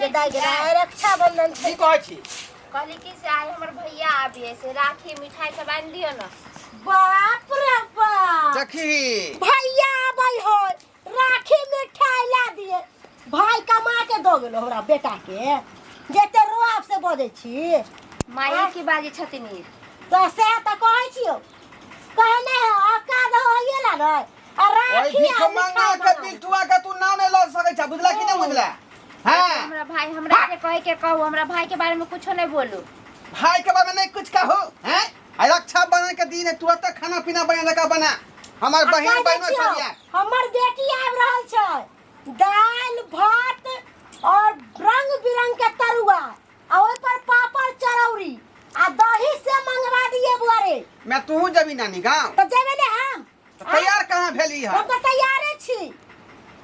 गे दाइ गे आइ रक्षाबंधन की छै। कहै छी? कहली कि से आइ हमर भैया आबिए, से राखी मिठाई सब आनि दियौ ने। बाप रे बाप। देखी, भैया आबै हो, राखी मिठाई ला दिए। भाई कमा के दो गेलो हमरा बेटा के, जेते रोआब से बजै छी। माई की बाजै छथिन ई? तऽ से तऽ कहै छियौ, कहे नहि है औकात होइए ला ने आ ओहि राखी भीख आ मंगा मिठाई के बना। बिल्टुआ के तू नाम नहीं लऽ सकै छ, बुझला कि नहीं बुझला? हाँ। हमरा भाई, हमरा के कहे के कहू, हमरा भाई के बारे में कुछो नहीं बोलू। भाई के बारे में नहीं कुछ कहो हैं। आई रक्षाबंधन के दिन है, तुरंत खाना पीना बना लगा बना हमार आ बहन कहि दै बहनों छियौ, सब या हमर बेटी आबि रहल छै, दालि भात और रंग बिरंग के तरुआ आ ओहि पर पापड़ चरौरी आ दही से मंगवा दिए बुआ रे। मैं तू जबी नानी गाँव? तऽ जेबै ने हम। तऽ तैयार कहाँ भेली है? हम तऽ तैयारे छी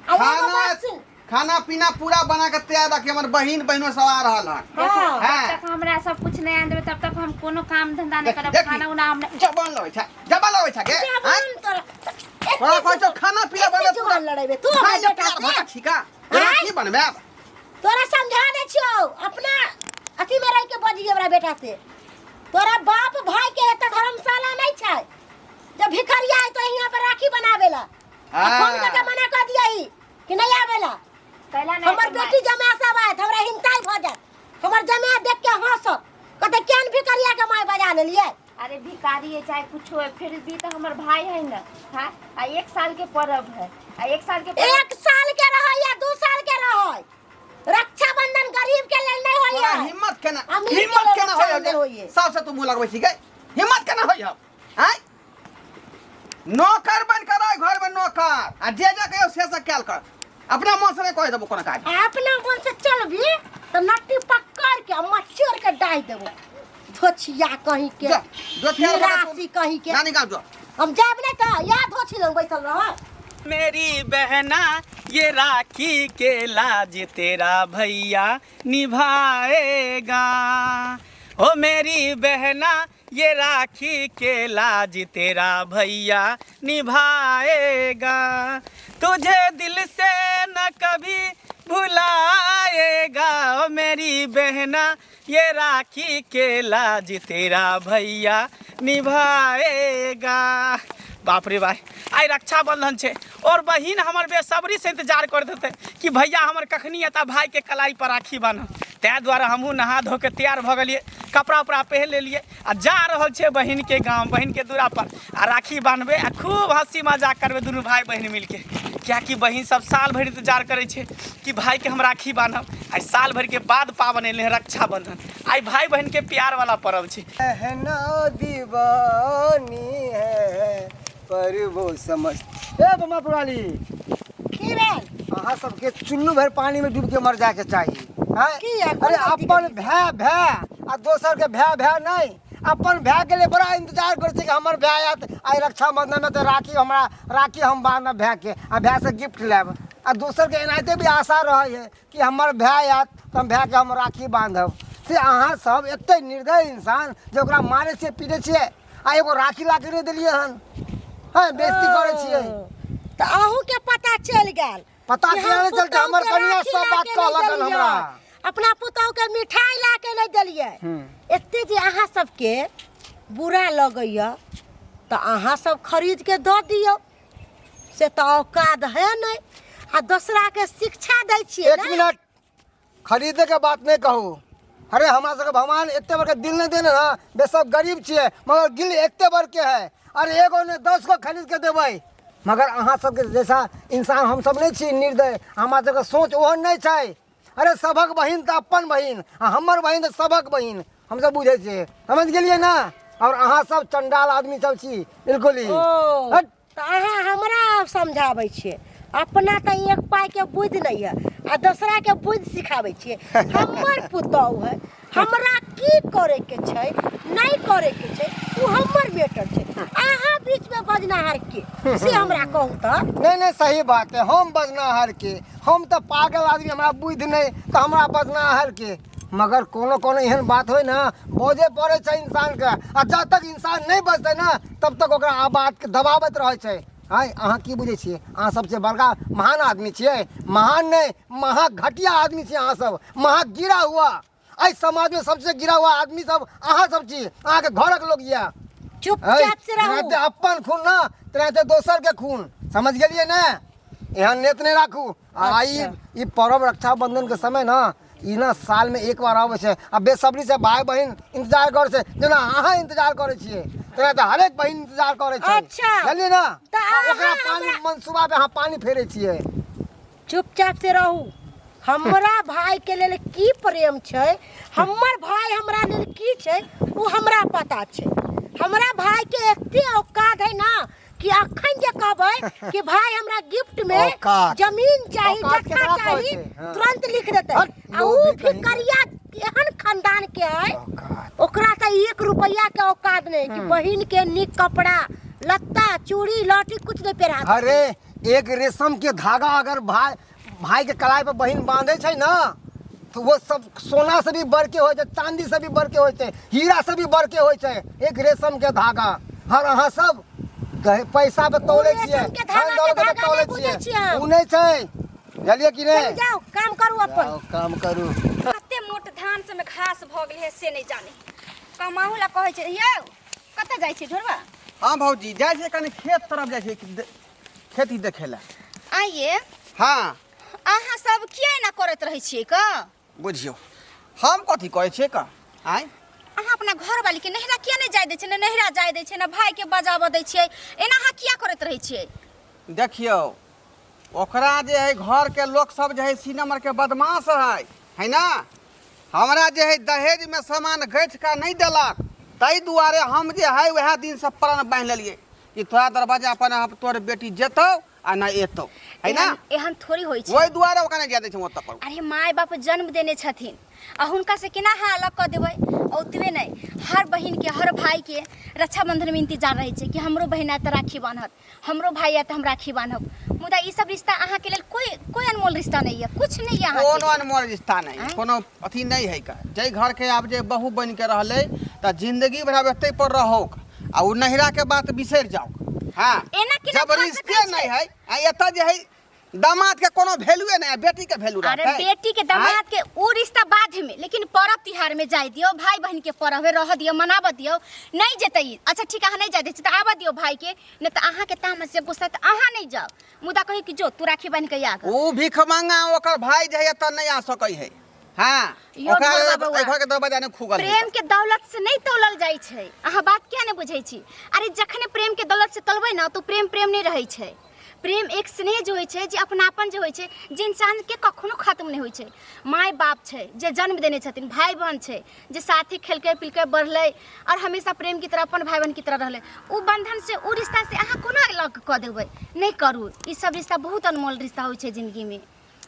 आ एगो खाना बात सुन। खाना पीना पूरा बना के तैयार रखी, हमर बहिन बहनों सब आ रहल हन। हाँ। हाँ। जब तक हमरा सब कुछ नहीं आन देबै तब तक हम कोनो काम धंधा नहीं देखी, करब। देखी। खाना उना हम नहीं- जबान लगै छै, जबान लगै छै गे। जबान आँय? तोरा तोरा कहै छौ खाना पीना एते बना। जुबान लड़ेबे तू हमरा खाइ ले बेटा प्यार से? भका छिका राखी बनबे। तोरा समझा दे छियौ, अपना अथी में रह के बजिए हमरा बेटा से। तोरा बाप भाई के एते धर्मशाला नहीं छै जब भिखरिया है तो यहाँ पर राखी बनावेला। आ फोन करके मना कर दिया ही कि नहीं आवेला। कैला नहीं? हमर बेटी जमा सब आयत, हमरा हिंताई भ जायत, हमर जमा देख के हंसत, कहते केहन भिखरिया के माय बजा लेलिए। अरे भिखारी है चाहे कुछ है, फिर भी तो हमर भाई है ना। हाँ, आ एक साल के पर्व है, आ एक साल के पर्व। एक साल के रहे या 2 साल के रहे, रक्षाबंधन गरीब के लेल नहीं तोरा होइए। हिम्मत केना अमीर के हिम्मत लेल केना होय? रक्षाबंधन होइए। सबसे तू मुंह लगबै छी गे, हिम्मत केना होय? हम आँय नौकर बन कर आय घर में नौकर, आ जे जे कहियो से से कैल कर। अपना मन से नहीं कह देबो कोनो काज। आ अपना मन से चलबी तो नट्टी पकड़ के आ मच्छर के डाहि देबो, धोछिया कहीं के। जो जो तैयार बना तू। निराशी कहीं के। नानी गाँव जो। हम जायब नहीं तो याद हो छिलौ बैसल रह। मेरी बहना, ये राखी के लाज तेरा भैया निभाएगा। ओ मेरी बहना, ये राखी के लाज तेरा भैया निभाएगा, तुझे दिल से न कभी भुलाएगा। ओ मेरी बहना, ये राखी के लाज तेरा भैया निभाएगा। बाप रे भाई, आइ रक्षाबंधन छै और बहिन हमर बेसब्री से इंतजार करैत हेतै कि भैया हमर कखनी एता, भाई के कलाई पर राखी बान्हब। ताहि दुआरे हमहूँ नहा धो के तैयार भऽ गेलियै, कपड़ा उपड़ा पहिर लेलियै आ जा रहल छियै बहिन के गाँव, बहिन के दूरा पर, आ राखी बान्हबै आ खूब हँसी मजाक करबै दुनू भाई बहिन मिलके, किएकि बहिन सब साल भरि इंतजार करै छै कि भाईके हम राखी बान्हब। आइ साल भरिके बाद पाबनि एलै हँ रक्षाबंधन। आइ भाई बहिन के प्यार वाला पर्व छै। बहना दीवानी है पर वो समझ ए बमा पुराली। की भेल? अहाँ सबके चुल्लू भर पानी में डूब के मर जाए के चाही हैं? की है? कोन अरे गलती अपन केलियै? भाय भाय आ दोसर के भाय भाय नहीं। अपन भाय के लिए बड़ा इंतजार करै छै कि हमर भाय आयत आइ रक्षाबंधन में तऽ राखी हमरा राखी हम बान्हब भाय के आ भाय से गिफ्ट लेब, आ दोसर के एनाहिते भी आशा रहै है कि हमर भाय आयत तऽ हम भायके हम राखी बान्धब। से अहाँ सब एते निर्दय इंसान जे ओकरा मारै छियै, पीटै छियै आ एगो राखी ला के नहि देलियै हन हैं, बेइज्जती करै छियै। तऽ अहूँ के पता चलि गेल? पता कि किया हम नहि चलतै? पुतहु हमर के कनिया राखी सब ला बात के नहि कहलक हन देलियै। हमरा। अपना पुतहु के मिठाई ला के नहि देलियै। एते जे अहाँ सबके बुरा लगैया तऽ अहाँ सब खरीद के दऽ दियौ, से तऽ औकात है नहि आ दोसरा के शिक्षा दै छियै। एक ने? मिनट, खरीदे के बात नहीं कहू। अरे हमरा सबके भगवान एते बड़का दिल नहीं देने ना, बे सब गरीब छियै मगर दिल एते बड़के है। अरे एगो ने 10 गो खरीद के देबै, मगर अहाँ सबके जैसा इंसान हम सब नहीं छी निर्दय। हमरा सबके सोच ओहन नहीं छै। अरे सभक बहिन तऽ अपन बहिन आ हमर बहिन तऽ सभक बहिन हमसब बुझै छियै, समझ गेलियै ना? और अहाँ सब चंडाल आदमी सब छी बिल्कुल ही। ओ हट। तऽ अहाँ हमरा समझाबै छियै? अपना तऽ एक पाइके बुद्धि नहि यऽ आ दोसराके बुद्धि सिखाबै छियै। हमर पुतहु है, हमरा की करैके छै, नहि करैके छै, ओ हमर मैटर छै। अहाँ बीचमे बजनाहार के, से हमरा कहू तऽ। नहीं नहीं, सही बात है। हम बजनाहार के? हम तऽ पागल आदमी, हमरा बुद्धि नहीं तऽ हमरा बजनाहार के? मगर कोनो कोनो एहन बात होइ ना, बजे पड़ै छै इंसानके, आ जब तक इंसान नहीं बजतै ना तब तक ओकरा आ बातके दबाबैत रहै छै। आँय अहाँ की बुझै छियै अहाँ सबसे बड़का महान आदमी छियै महान नहि महा घटिया आदमी छियै अहाँ सब महा गिरा हुआ एहि समाजमे सबसे गिरा हुआ आदमी सब अहाँ सब छी अहाँके घरक लोग यऽ चुपचाप से रहू तेनाहिते अपन खून ना तेनाहिते दोसर के खून समझ गेलियै ने एहन नेत नहि राखू आ ई अच्छा। ई पर्व रक्षाबंधन के समय ना ई ना साल में एक बार आबै छै आ बेसब्री से भाई बहिन इंतजार करै छै जेना अहाँ इंतजार करै छियै तेना तऽ हरेक बहिन इंतजार करै छै अच्छा। बुझलियै ना तऽ आ ओकरा अहाँ पानी हमरा- मनसूबा पे अहाँ पानी फेरै छियै चुपचाप से रहू हमरा भाई के लेल की प्रेम छै हमर भाई हमरा लेल की छै ओ हमरा पता छै हमरा भाई के एते औकात है ना कि अखन जे कहबै कि भाई हमरा गिफ्ट में औकात। जमीन चाही औकात जट्ठा केकरा कहै चाही छै? हाँ। तुरंत लिख देतै हट, आ उ लोभी कहीं। फिकरिया एहन खानदान के है औकात। ओकरा तऽ एक रुपया के औकात नहीं कि बहिन के नीक कपड़ा लत्ता चूड़ी लहठी कुछ नहीं पहिरा अरे एक रेशम के धागा अगर भाई भाई के कलाई पर बहिन बांधे छै ना तो वो सब सोना से भी बढ़ के होइ छै चांदी से भी बढ़ के होइ छै हीरा से भी बढ़ के होइ छै एक रेशम के धागा हर अहाँ सब पैसा पे तोले ओ छियै रेशम के धागा धन दौलत के पे धागा तोले नहि बुझै छियै छियै हम। उ नहि छै बुझलियै कि चलि नहि जाओ काम करू अपन जाओ काम करू कते मोट धान सबमे घास भऽ गेलै से नहि जाने कमाहू ला कहै छै यौ कतऽ जाइ छै ढोरबा हाँ भौजी जाइ छै कनि खेत तरफ जाइ छै खेती देखै लए आइए हाँ अहाँ सब किया एना करैत रहै छियै क बुझियौ हम कथी कहै छियै का आँय अहाँ अपना घरवाली के नैहरा किया नहि जाय दै छियै ने नैहरा जाय दै छियै ने भाई के बजाबऽ दै छियै एना अहाँ किया करैत रहै छियै देखियौ ओकरा जे है घरके लोक सब जे है सी नंबर के बदमाश है है ना हमरा जे है दहेजमे सामान गैठ कऽ नहि देलक ताहि दुआरे हम जे है वएह दिनसँ प्रण बान्हि लेलियै कि तोरा दरवाजा पर हम तोहर बेटी जेतौ आ नहि एतौ है ना एहन एहन थोड़ी होइ छै ओहि दुआरे ओकरा नहि जाय दै छै ओतऽ पर अरे माय बाप जन्म देने छथिन आ हुनका से केना अहाँ अलग कऽ देबै ओतबे नहि हर बहिनके हर भाईके रक्षाबंधनमे इंतजार रहै छै कि हमरो बहिन आयत तऽ राखी बान्हत हमरो भाई आयत तऽ हम राखी बान्हब मुदा ई सब रिश्ता अहाँके लेल कोई कोई अनमोल रिश्ता नहीं है कुछ नहीं है अहाँके कोनो अनमोल रिश्ता नहीं आँय? कोनो अथी नहीं है का जाहि घर के आब जे बहू बन के रहलै तऽ जिंदगी भर आब एतै पर रहो आ ओ नहिरा के बात बिसरि जाओ हाँ एना केना जब भऽ रिश्ते सकै छै? नहीं है आ एतऽ जे है दामाद के कोनो वैल्यूए नहीं है बेटी के वैल्यू अरे रहतै बेटी के दामाद के उ रिश्ता बाद में लेकिन पर्व तिहार में जाय दियो भाई बहन के पर्व है रह दियो मनाब दियो नहीं जेतै अच्छा ठीक अहाँ नहीं जाय दै छी तऽ आबऽ दियो भाई के नहीं तऽ अहाँ के तामस से गुस्सा तऽ अहाँ नहीं जाओ मुदा कही कि जो तू राखी बान्हि के आ ओ भीख मांगा ओकर भाई जे है एतऽ नहीं आ सकै है हाँ यो ओकरा ढोलवा बौआ। एहि घर के दरवाजा नहीं खुगल है प्रेम के दौलत से नहीं तौलल जाइ छै अहाँ बात किया नहीं बुझै छी अरे जखने प्रेम के दौलत से तौलबै ना तो प्रेम प्रेम नहीं रहै छै प्रेम एक स्नेह जे होइ छै जे अपनापन जे होइ छै जे इंसानके कखनो खत्म नहि होइ छै माय बाप छै जे जन्म देने छथिन भाय बहन छै जे साथे खेलकै पिलकै बढ़लै आओर हमेशा प्रेम की तरह अपन भाय बहन की तरह रहलै ओ बंधन से ओ रिश्ता से अहाँ कोना अलग कऽ देबै नहि करू ई सब रिश्ता बहुत अनमोल रिश्ता होइ छै जिंदगीमे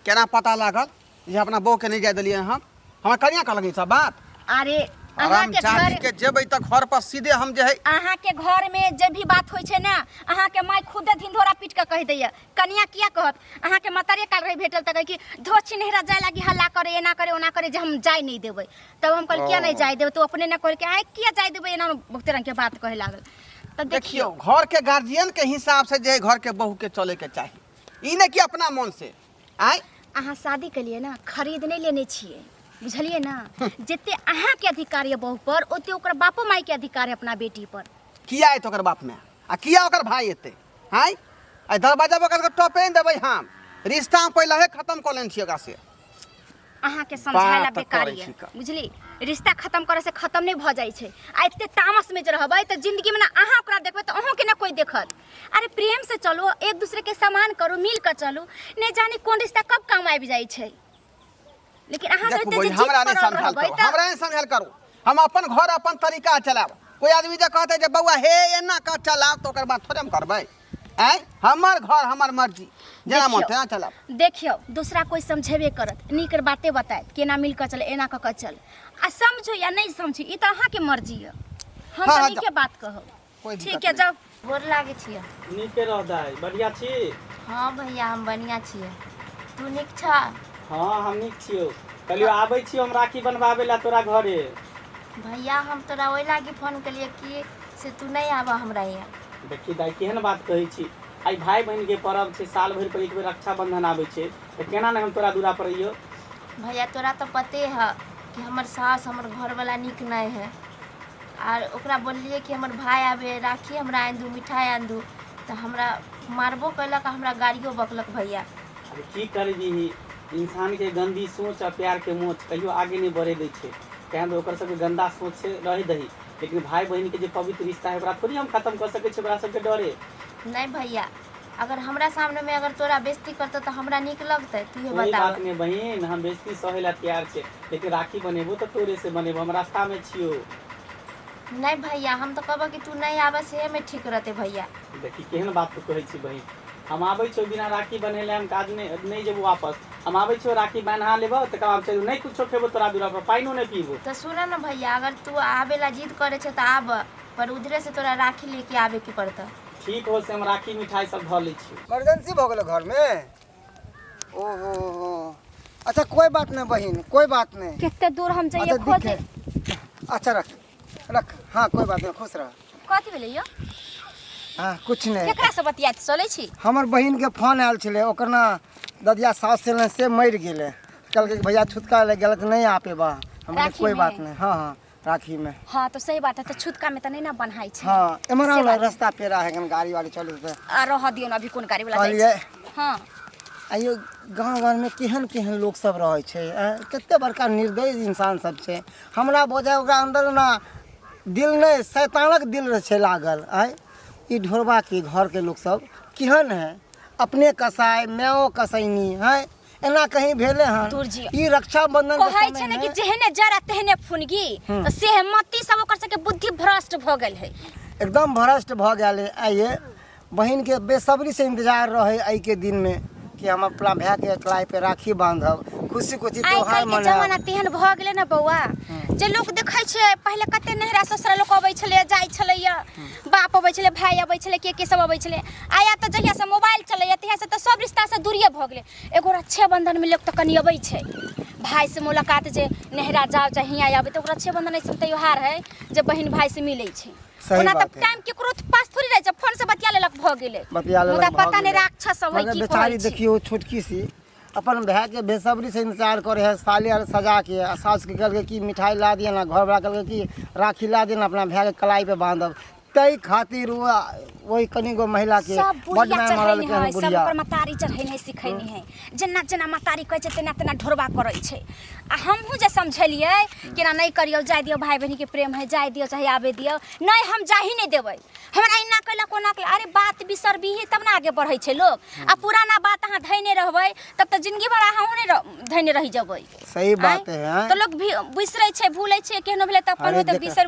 केना पता लागल जे अपना बहू के नहीं जाय देलियै हम हमरा कनिया कहलक ई सब बात अरे आराम अहाँके चाची घर के जेबै तऽ घर पर सीधे हम जे है अहाँके घर में जे भी बात होइ छै ने अहाँके माय खुदे धिंधोरा पीट के कहि दैया कनिया किया कहत अहाँके मतरे काल रही भेटल तऽ कहै कि धो छिनहरा जाय लागी हल्ला करे एना करे ओना करे जे हम जाय नहि देबै तब हम कहल किया नहि जाय देबै तो अपने ने कहल कि आइ किया जाय देबै एना बहुते रंग के बात कहे लागल तऽ देखियौ देखियौ घर के गार्जियन के हिसाब से जे है घर के बहू के चले के चाही ई नहि कि अपना मन से आँय अहाँ शादी केलियै ने खरीद नहि लेने छियै बुझलियै ने जते अहाँके अधिकार यऽ बहू पर ओते ओकर बापो मायके अधिकार है अपना बेटी पर किया एतै ओकर बाप माय आ किया ओकर भाई एतै आँय आइ दरवाजा पर ओकरा टपे नहि देबै हम रिश्ता हम पहिले हे खत्म कऽ लेने छियै ओकरा से अहाँके समझाय ला बात बेकार करै यऽ छी का। बुझली रिश्ता खत्म करे से खत्म नहीं भऽ जाइ छै आ एते तामस में जे रहबै तऽ जिंदगी में ना अहाँ ओकरा देखबै तऽ अहूँके ने कोई देखत अरे प्रेम से चलू एक दूसरे के सम्मान करू मिल कऽ चलू नहि जानी कोन रिश्ता कब काम आबि जाइ छै लेकिन अहाँ सब देखू एते जे बहिन जिद हमरा नहि पड़ल समझायल रहबै करू तऽ हमरा नहि समझायल करू हम अपन घर अपन तरीका चलायब कोई आदमी जे कहतै जे बौआ हे एना कऽ चलाब तऽ ओकर बात थोड़े हम करबै आँय हमर घर हमर मर्जी जेना मन देखियौ। तेना चलाब देखियौ दूसरा कोई समझेबे करत नीक बाते बतायत केना मिल कऽ चल एना कऽ कऽ चल आ समझो या नहि समझो ई तऽ अहाँके मर्जी यऽ हम हाँ, तऽ हाँ, नीके बात कहब कोई ठीक दिक्कत है नहि। जाउ गोर लागै छियै नीके रह दाइ बढ़िआँ छी हँ भैया हम बढ़िआँ छियै तू नीक छह हँ हम नीक छियौ कहलियौ आबै छियौ हम राखी बनवाबै लए तोरा घरे भैया हम तोरा ओहि लागी फोन केलियै कि से तू नहि आबऽ हमरा यहाँ देखी दाइ केहन बात कहै छी आइ भाय बहिनके पर्व छै, साल भरि पर एक बेर रक्षाबंधन आबै छै, तऽ केना नहि हम तोरा दूरा पर अइयौ। भैया तोरा तऽ पते है कि हमर सास हमर घरवला नीक नहि है आर ओकरा बोललियै कि हमर भाय आबे राखी हमरा आनि दू मिठाइ आनि दू तऽ हमरा मारबो कयलक आ हमरा गारियो बकलक भैया। अरे की करबिही, इंसानके गन्दी सोच आ प्यारके मोच कहियो आगे नहि बढ़े दै छै। तेँ दुआरे ओकर सबके गन्दा सोच छै, रहै दही, लेकिन भाय बहिनके जे पवित्र रिश्ता है ओकरा थोड़ी हम खत्म कऽ सकै छी ओकरा सबके डरे। नहि भैया, अगर हमरा सामनेमे अगर तोरा बेइज्जती करतौ तऽ हमरा नीक लगतै? तूहे कोई बताबऽ। बात नहि बहिन, हम बेइज्जती सहै लए तैयार छियै, लेकिन राखी बनेबो तऽ तोरे से बनेबो, हम रास्तामे छियौ। नहि भैया, हम तऽ कहबऽ कि तू नहि आबऽ सेहेमे ठीक रहतै भैया। देखी केहन बात तू कहै छी बहिन, हम आबै छियौ, बिना राखी बन्हेले हम काज नहि नहि जेबो वापस। हम आबै छियौ, राखी बन्हा लेबौ तकर बाद चलि, नहि कुछो खेबो तोरा दूरा पर, पानिओ नहि पीबो। तऽ सुनऽ ने भैया, अगर तू आबे ला जिद करै छै तऽ आबऽ, पर उधरे से तोरा राखी लेके आबेके पड़तौ। ठीक हो से हम राखी मिठाई सब धऽ लै छी। इमरजेंसी भऽ गेलै घरमे। ओहो हो, अच्छा कोई बात नहीं बहिन, कोई बात नहीं। कते दूर हम जाइए अच्छा खोजे। दिखे, अच्छा रख रख, हाँ कोई बात नहीं, खुश रह। कथी भेलै यौ? हाँ कुछ नहीं। केकरा से बतियाइत चलै छी? हमर बहिन के फोन आयल छलै, ओकर ना ददिया सास छलै से मरि गेलै, कहलकै कि भैया छुतका लग गेल तऽ नहीं आ पेबा। हम कहलियै, राखी कोई में? बात नहीं। हाँ हाँ, राखी में। हाँ तो सही बात है, तो छुतका में तो नहीं ना बन्हाई छै। हाँ एम्हर से आउ ना, बात। रास्ता पेरा है, कन गाड़ी वाड़ी चलै छै। आ रह दियौ ना, अभी कोन गाड़ी वाला जाइ कहलियै छै। हाँ आइयो गाँव घरमे केहन केहन लोक सब रहै छै, आँय, कते बड़का निर्दयी इंसान सब छै। हमरा बोझाय ओकरा अन्दर ना दिल नहि, शैतानक दिल छै लागल। आँय, ई ढोरबाके घरके लोक सब केहन है, अपने कसाइ मायो कसैनी है, एना कहीं भेलै हन? दूर जी। ई रक्षाबंधन के कहै छै ने कि समयमे जेहने जरा तेहने फुनगी, तऽ से मती सब ओकर सबके बुद्धि भ्रष्ट भऽ गेल है। एकदम भ्रष्ट भऽ गेल है। आइए बहिनके बेसब्रीसँ इंतजार रहै एहिके दिनमे कि हम अपना भायके कलाई पे राखी बांधब, खुशी खुशी आइ त्योहार काल्हि के जमाना मनायब। तेहन भऽ गेलै ने बौआ, जे लोक देखै छै पहिले कते नैहरा ससुरा लोक अबै छलै जाइ छलैया, बाप अबै छलै, भाय अबै छलै, के के सब अबै छलै। आया तऽ जहिया से मोबाइल चलैया तहिया से तऽ सब रिश्ता से दूरिये भऽ गेलै। एगो रक्षाबंधन में लोक तऽ कनि अबै छै भाय से मुलाकात, जे नैहरा जाओ चाहे हियाँ आबै, तऽ रक्षाबंधन ऐसन त्योहार है जे बहिन भाय से मिलै छै। सही ओना तऽ बात है। टाइम केकरो पास थोड़ी रहै छै, फोन से बतिया लेलक भऽ गेलै। बतिया लेलक मुदा भऽ पता नहि गेलै। राक्षस सब है मगर की बेचारी कहै छै। देखियौ छोटकी सी अपन भायके बेसब्री से इंतजार करे है, साली आर सजा के, आ सासुके कहलकै कि मिठाई ला दिअ ना, घरवला कहलकै कि राखी ला दिअ ना, अपना भायके कलाई पे बांधब। ताहि खातिर ओ ओहि कनिगो महिला के सब बड बुढ़िया माय चढ़ैनी मारलकै हन है, सब बुढ़िया। ओकर मतारी चढ़ैनी है, सिखैनी है, जेना जेना मतारी कहै छै तेना तेना ढोरबा करै छै। आ हमहूँ जे समझेलियै कि एना नहि करियौ, जाय दियौ, भाय बहिनके प्रेम है, जाय दियौ चाहे आबे दियौ, नहि हम जाही नहि देबै, हमरा एना कयलक ओना कयलक। अरे बात बिसरबिही तब ने आगे बढ़ै छै लोक, आ पुराना बात अहाँ धैने रहबै तब तऽ जिंदगी भर अहाँ ओहने धैने रहि जेबै। सही बात आँय? है, आँय? तऽ लोक भी बिसरै छै, भूलै छै, केहनो भेलै तऽ अपन अरे होय तऽ बिसर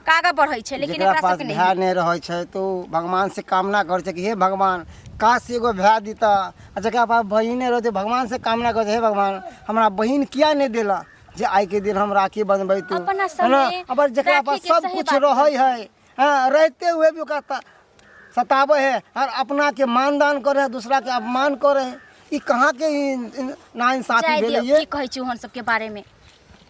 के आगाँ बढ़ै छै, लेकिन जेकरा एकरा पास सबके नहि भाय नहि रहै छै तऽ ओ भगवान से कामना करै छै कि हे भगवान काश एगो भाय दिता, आ जकरा पास बहिने रहै छै भगवान से कामना करै छै हे भगवान हमरा बहिन किया नहि देला जे आइके दिन हम राखी बंधबैतु, अपना है ना? सबमे अगर जकरा पास राखीके सब सही कुछ बात रहै है, हाँ, रहते हुए भी ओकरा सताबै है और अपना के मानदान करे है, दूसरा के अपमान करे है, ई कहाँ के नाइंसाफी जाय भेलै दियौ, ये? की कहै छी ओहन सबके बारे में?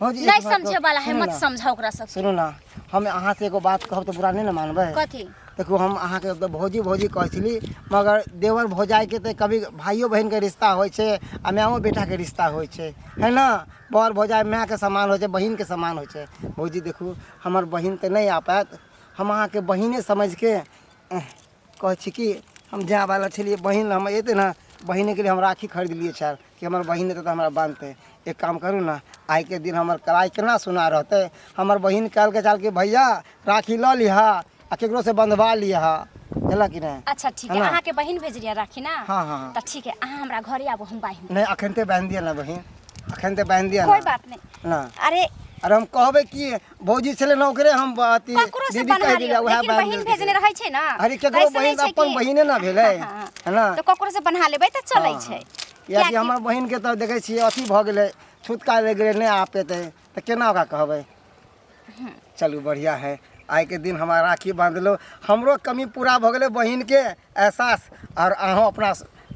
हो जी, एक नहीं बात समझे वाला है, सुनू मत ना। समझाओ ओकरा सब। सुनू ना, हम अहाँ से एगो बात कहब तऽ बुरा नहि ने मानबै? कथी? देखू, हम अहाँके तऽ भौजी भौजी कहै छली, मगर देवर भौजाइके तऽ कभी भाइयो बहिनके रिश्ता होइ छै आ मायो बेटाके रिश्ता होइ छै, है ना? बर भौजाइ मायके समान होइ छै, बहिनके समान होइ छै। भौजी देखू, हमर बहिन तऽ नहि आ पायत, हम अहाँके बहिने समझिके कहै छी कि हम जायवला छलियै, बहिन हमर अयतै ने, बहिनेके लिए हम राखी खरीदलियै छल कि हमर बहिन एतै तऽ हमरा बान्हतै। एक काम करू ने, आइके दिन हमर कलाई केना सुना रहतै, हमर बहिन कहलकै छल कि भैया राखी लऽ लिहऽ आ केकरोसँ बन्धवा लिहऽ, बुझलक कि नहि? अच्छा ठीक है, है ना? अहाँ के बहिन भेजलियै राखी ना? हाँ, हाँ, हाँ। तऽ ठीक है, अहाँ हमरा घरे आबू, हम बान्हि। नहि, अखन ते बान्हि दिअ ने बहिन, अखन ते बान्हि दिअ कोई ने। बात नहीं। ना। अरे अरे हम कहबै कि भौजी छलै ने ओकरे हम अथी ककरो से दीदी बन्हा कहि लियौ, देलियै, उएह लेकिन बान्हि बहिन देलकै। भेजने रहै छै ना। अरे केकरो तऽ ऐसे बहिन नहि छै अपन कि- बहिने ना भेलै, हाँ, हाँ। है ना? तऽ ककरो से बन्हा लेबै तऽ चलै हाँ, छै। कियाकि हमर बहिनके तऽ देखै छियै अथी भऽ गेलै, छुतका लागि गेलै, नहि आ पेतै तऽ केना ओकरा कहबै? चलू बढ़िआँ है, आइके दिन हमरा राखी बाँधलहुँ, हमरो कमी पूरा भऽ गेलै बहिनके एहसास, आओर अहूँ अपना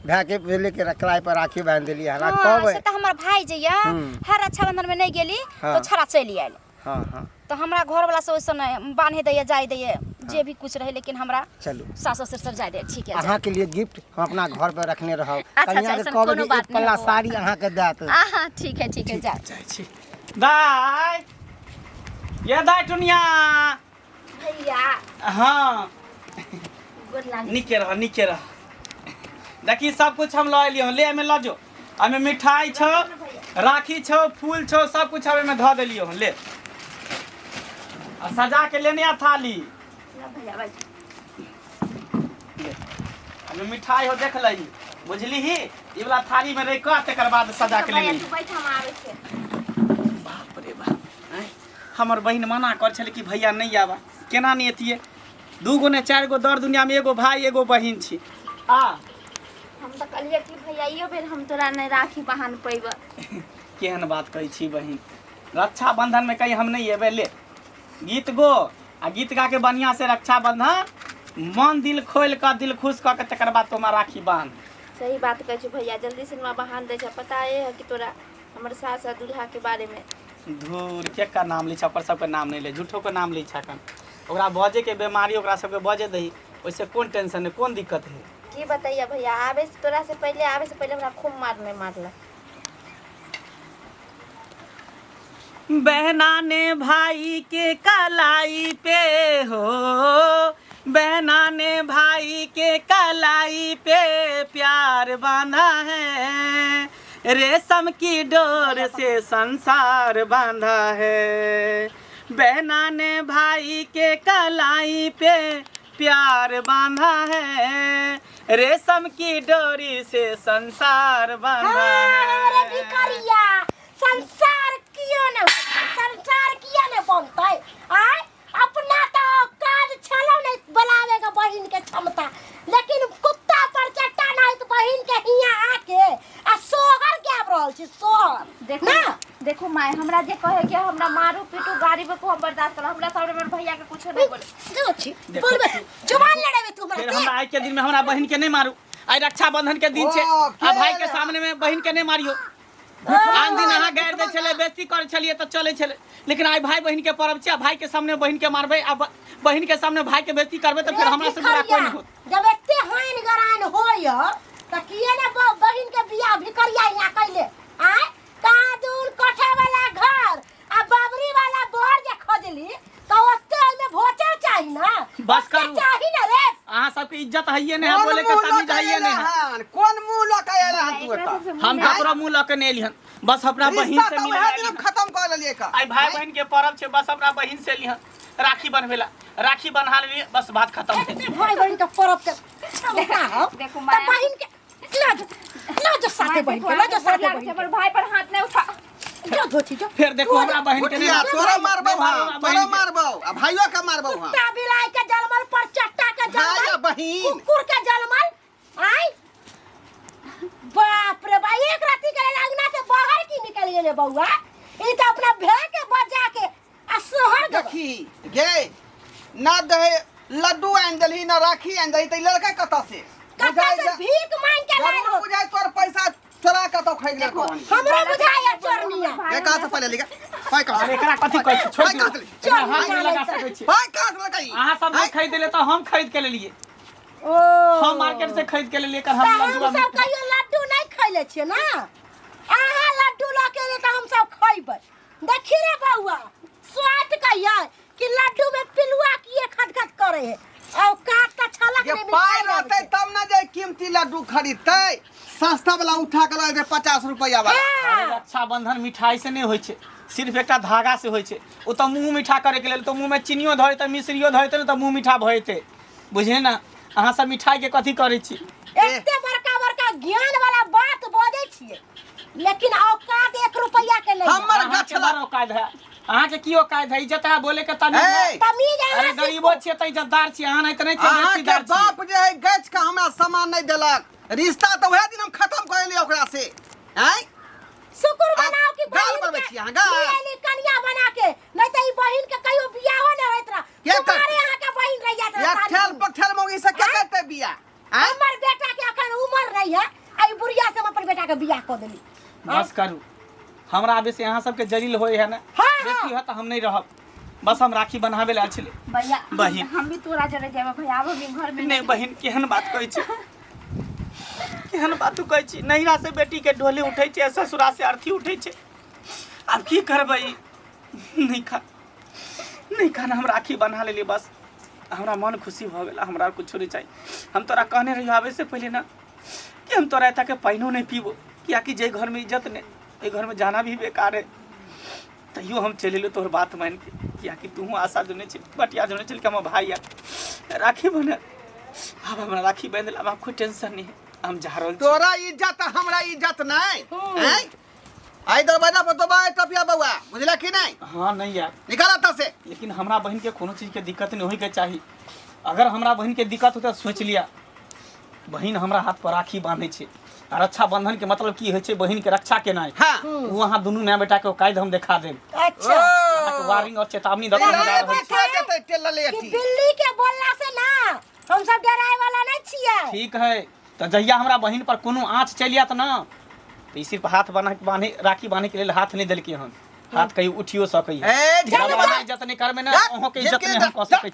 भायके लेके कलाई पर राखी बान्हि देलियै। हमरा हाँ, कहबै से तऽ हमर भाय जे यऽ हर रक्षाबंधन में नहि गेली हाँ। तऽ छड़ा चलि आयल। हाँ हाँ तऽ हमरा घरवला से ओइसँ नहि बान्हे दैए, जाय दैए, जे भी कुछ रहे लेकिन हमरा चलू सास ससुर सब जाय दे ठीक है जाए। अहाँ के लिए गिफ्ट हम अपना घर पर रखने रहब। अच्छा, कनिया के ऐसन कहबै कोनो कि बात एक नहीं पल्ला बौआ। साड़ी अहाँ के देत। आहा ठीक है ठीक है जा। जाइ छी दाय, ये दाय टुनिया। भैया हाँ गोर लागे। नीके रह, नीके रह। देखी सब कुछ हम लऽ एलियै हन, ले एहिमे लऽ जो। एहिमे मिठाई छौ, राखी छौ, फूल छौ, सब कुछ हम एहिमे धऽ देलियौ हन, ले आ सजा के लेने आ थाली। ना भैया बैठ। ले एहिमे मिठाई हो, देख लही, बुझली ही? ई वाला थाली में रखि कऽ तकर बाद सजा के भैया लेने। तू बैठ, हम आबै छियै। बाप रे बाप, आँय, हमर बहिन मना कर छलै कि भैया नहि आबा, केना नहि एतियै? दू गो ने चारि गो दर दुनिया में एगो भाई एगो बहिन छी। आ हम तऽ कहलियै कि भैया इहो बेर हम तोरा नहि राखी बहान पैबऽ। केहन बात कहै छी बहिन, रक्षाबंधन में कहीं हम नहीं एबै। ले गीत गो आ गीत गा के बढ़िया से रक्षाबंधन मन दिल खोल कऽ दिल खुश कऽ के तकर बाद तोमा राखी बांध। सही बात कहै छी भैया, जल्दी से हमरा बहान दै छै। पता है कि तोरा हमर सास आ दूल्हा के बारे में। धूर के का नाम लै छै, ओकर सबके नाम नहि ले, झूठो के नाम लै छै। अखन ओकरा बजे के बीमारी, ओकरा सबके बजे दही, ओहिसे कोन टेंशन है, कोन दिक्कत है? की बताइए भैया, आबे से तोरा से पहले आबे से पहले हमरा खूब मारने मारलक। बहना ने भाई के कलाई पे हो, बहना ने भाई के कलाई पे प्यार बांधा है, रेशम की डोर से संसार बांधा है। बहना ने भाई के कलाई पे प्यार बांधा है, रेशम की डोरी से संसार बांधा अरे है। भिखारिया, संसार किया ने, संसार किया ने बनतै? आय अपना तो काज छलो नहीं बनावे के बहिन के क्षमता, लेकिन कुत्ता पर चट्टा नहीं तो बहिन के हियां आके आ सोहर गाबि रहल छी, सोहर। देखू ना देखू माय, हमरा जे कहे के हमरा मारू पीटू गाड़ी बकू हम बर्दाश्त करब, हमरा सामने हमर भैया के कुछो नहीं बोले। जो छी देखो। बोलबे तू, जुबान लड़ेबे तू हमरा फिर से? हमरा आइ के दिन में हमरा बहिन के नहीं मारू, आइ रक्षाबंधन के दिन छे, ओ, के आ भाई के रे? सामने में बहिन के नहीं मारियो। आन दिन अहाँ गारि दै छलै, बेइज्जती करै छलियै तऽ चलै छलै, लेकिन आइ भाई बहिन के पर्व छै, आ भाई के सामने बहिन के मारबै आ बहिन के सामने भाई के बेइज्जती करबै तऽ फेर हमरा से बुरा कोई नहीं होत। जब एते हानि गरान होय तऽ किए ने बहिन के बियाह भिखरिया यहाँ कैले? आय कादून कोठा वाला घर आ बाबरी वाला बोर जे खोजली तऽ ओते ओहिमे भोचर चाही ना, बस ओते करू। चाही ना रे। अहाँ सबके इज्जत हइये नहीं है, कोन बोले के मुँह लऽ तमीज के हइये एले नहीं है। हन? कोन मुँह लऽ के एले हन तू एकरा एतऽ? सबसे मुँह हम नहि- ककरो मुँह लऽ के नहीं एलिहन, बस अपना बहिन रिश्ता से तऽ मिले उएह दिन हम खत्म कऽ लेलियै का। आइ भाई बहिन के पर्व छै, बस अपना बहिन से एलिहन राखी बन्हबेला, राखी बन्हा लेलियै, बस बात खत्म भेल। एते भाई बहिन के पर्व के क्षमता हो देखू तऽ माया। बहिन के लऽ जो, लऽ जो साथे माय, बहिन के, देखू, लऽ जो साथे हमर बहिन के। हमर भाई पर हाथ नहीं उठा। जो धोती जो। फिर देखो हमरा बहिन के गोटिया नहीं तोरा मारबौ नहीं हम, मारबौ तोरा बहिन के। मारबौ आ भाइयो के मारबौ हम। कुत्ता बिलाई के जलमल पर चट्टा के भाई आ जलमल, बहिन। कुकुर के जलमल। आय बाप रे बा, एक राती के लेल अंगना से बाहर की निकल गेले बउआ? ई त अपना भे के बजा के आ सोहर गबा। देखी गे, ना दहे लड्डू आनि देलही ना राखी आनि देलही, तऽ ई लड़का कतऽ से? कतऽ बुझाइ से जे- भीख मांग के लायल जरूर हो। बुझाइ तोर पैसा चोरा कऽ तो खा गेल कोन। हमरो बुझाइया चोरनिया। ये कहाँ से पहले लिखा? पाई कहाँ अरे से? एकरा कथी कहै छी? छोड़ि पाई दियौ। कहाँ से ली? एकरा हाथ नहि लगा सकै छी। पाई कहाँ से लगाई? अहाँ सब नहि खरीद ले तऽ हम खरीद के लेलियै, ओ हम मार्केट से खरीद के लेलियै एकर तऽ हम हम लड्डू आ सब मिठाई। कहियो लड्डू नहि खैले छियै ना, अहाँ लड्डू लऽ के एलियै तऽ हम सब खैबै। देखी रे बौआ, स्वाद कहिया कि लड्डू में पिलुआ किए खटखट करे है और काट त छलक जे नहीं पाई मिठाई रहतै आबै छै। तब ना जे कीमती लड्डू खरीदतै, सस्ता वाला उठा के लऽ जेतै 50 रुपैआ वाला। अरे हाँ, रक्षाबंधन मिठाई से नहीं होइ छै, सिर्फ एकटा धागा से होइ छै। ओ तऽ मुँह मीठा करे के लेल, तऽ मुँह में चीनियो धरेतै मिश्रियो धरेतै ने तऽ मुँह मीठा भऽ जेतै, बुझलियै ने? अहाँ सब मिठाई के कथी करै छी? एते बड़का बड़का ज्ञान वाला बात बजै छियै लेकिन औकात 1 रुपैया के नहीं है। हमर अहाँके गछ बड़ औकात है, अहाँके की औकात है? इज्जत है बोले के तमीज है। ए, तमीज अहाँ अरे सीखू। गरीबो छियै तऽ इज्जतदार छियै, अहाँ नहीं तऽ नहीं छियै, अहाँके बेइज्जतीदार छियै। बाप जे है गछ के हमरा सामान नहीं देलक, रिश्ता तऽ वएह दिन हम खत्म कर लेलियै ओकरा से। आँय शुक्र आ, मनाओ कि गाल बहिन बनबै के छी अहाँ, गाल। मिलेली कनिया बना के, नहीं तऽ ई बहिन के कहियो बियाहो नहीं होइत रह। के करतै? तुम्हारे यहाँ के बहिन रह जात रह या सारी ठेल उम्र। पठेल मौगी से के करतै बियाह? आँय हमर बेटा के अखन उम्र नहीं है, आ ई बुढ़िया से हम अपन बेटा के बियाह कऽ देली। बस करू, हमरा आबे से अहाँ सबके जलील होय है ने? हाँ, बेसी हाँ। है तऽ हम नहीं रहब। बस हम राखी बनाबे ला छले। भैया, बहिन। हम भी तोरा जरे जाबे भैया, आब हम घर में नहीं बहिन, केहन बात कहै छी, केहन बात तू कहै छी। नैहरा से बेटी के डोली उठै छै, ससुरा से अर्थी उठै छै। आब की करबै? नहीं खा, नहीं खाना, हम राखी बना लेली, बस हमरा मन खुशी भऽ गेल, हमरा कुछो नहीं चाही। हम तोरा कहने रहियो आबै से पहिले ना कि हम तोरा एतऽ के पानिओ नहीं पीबो, कियाकि जे घर में इज्जत नहीं ओहि घर में जाना भी बेकार है। तैयो हम चलि एलियो तोहर बात मानि के, कियाकि तूहूँ आशा जोने छी, बटिया जोने छल कि हमर भाई आयत राखी बने। आब हमरा राखी बांधि देला, आब कोई टेंशन नहीं है, हम जा रहल छी। तोरा इज्जत आ हमरा इज्जत नहीं हैं? आई दरवाजा पर तो बाय टपिया बउआ, बुझला कि नहीं? हाँ नहीं यार, निकाल अतः से। लेकिन हमरा बहन के कोनो चीज के दिक्कत नहीं होई के चाही। अगर हमरा बहन के दिक्कत होते तऽ सोच लिया, बहिन हमरा हाथ पर राखी बांधे छै आ रक्षाबंधन के मतलब की होइ छै, बहिन के रक्षा केनाइ। ओ अहाँ दुनू माय बेटा के कायद हम देखा देब। अच्छा। अहाँके वार्निंग और चेतावनी दऽ के हम जा रहल छी। जेतै तेल लले कि अथी। बिल्ली के बोलला से ना हम सब डराए वाला नहीं छियै। ठीक है, तऽ जहिया हमरा बहिन पर कोनो आँच चलि आयत ना, तऽ ई सिर्फ हाथ बान्ह बान्हे राखी बान्हे के लेल हाथ नहि देलकै हन, हाथ कहीं उठियो सकै है। ए, हमरा इज्जत नहि करबै ना, जा, अहूँ के इज्जत जे नहि हम कऽ जा। सकै।